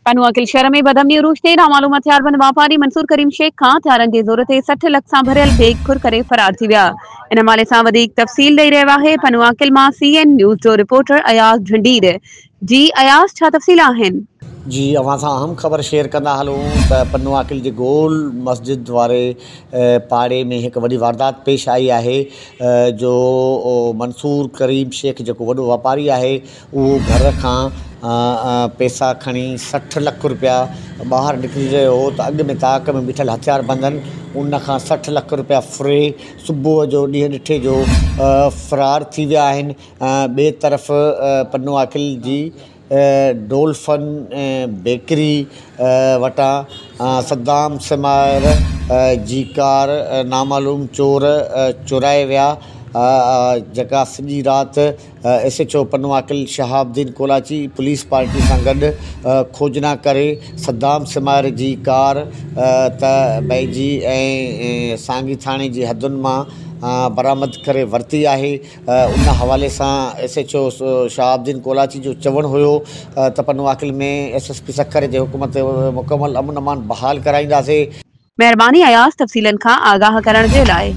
پنوعاقل شھر ۾ بدامني عروج تي نامعلوم هٿياربند واپاري منصور ڪريم شيخ کان هٿيارن جي زور تي 60 لک سان ڀريل بيگ ڦر ڪري فرار ٿي ويا. ان حوالي سان وڌيڪ تفصيل ڏئي رهيو آهي پنوعاقل مان سي اين نيوز جو رپورٽر اياز جهنڊير. جي اياز ڇا تفصيل آهن؟ جي اوهان سان اهم خبر شيئر ڪندا هلون ته پنوعاقل جي گول مسجد واري پاڙي ۾ هڪ وڏي واردات پيش آئي آهي جو منصور ڪريم شيخ جيڪو وڏو واپاري آهي اهو گهر کان پئسا کڻي 60 لک رپيا ٻاهر نڪري رهيو هو ته اڳ ۾ تاڪ ۾ بيٺل هٿياربندن ان کان 60 لک رپيا ڦري صبح جو ڏينهن ڏٺي جو فرار ٿي ويا آهن. ٻئي طرف پنوعاقل جي ڊولفن بيڪري وٽان صدام سمائر جي ڪار نامعلوم چور چورائي ويا جيڪا سڄي رات S H O Pano Aqil Shahab Uddin Kolachi police party سان گڏ کوجنا ڪري صدام سمائر جي ڪار ته بئجي ۽ سانگي ٿاڻي جي حدن مان برآمد ڪري ورتي آهي ان حوالي سان S H O Shahabuddin Kolachi جو چوڻ هيو ته Pano Aqil ۾ S S P Sukkur جي حڪم تي مڪمل امن امان بحال ڪرائينداسين. مهرباني اياز تفصيلن کان آگاهه ڪرڻ جي لاء.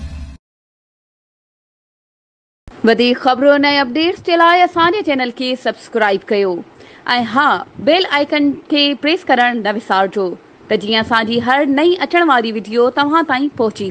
وڌيڪ خبرن ۽ اپڊيٽس جي لاء اسان جي چينل کي سبسڪرائيب ڪيو ۽ ها بيل آئيڪن کي پريس ڪرڻ نه وسارجو ته جيئن اسان جي هر نئين اچڻ واري وڊيو توهان تائين پهچي.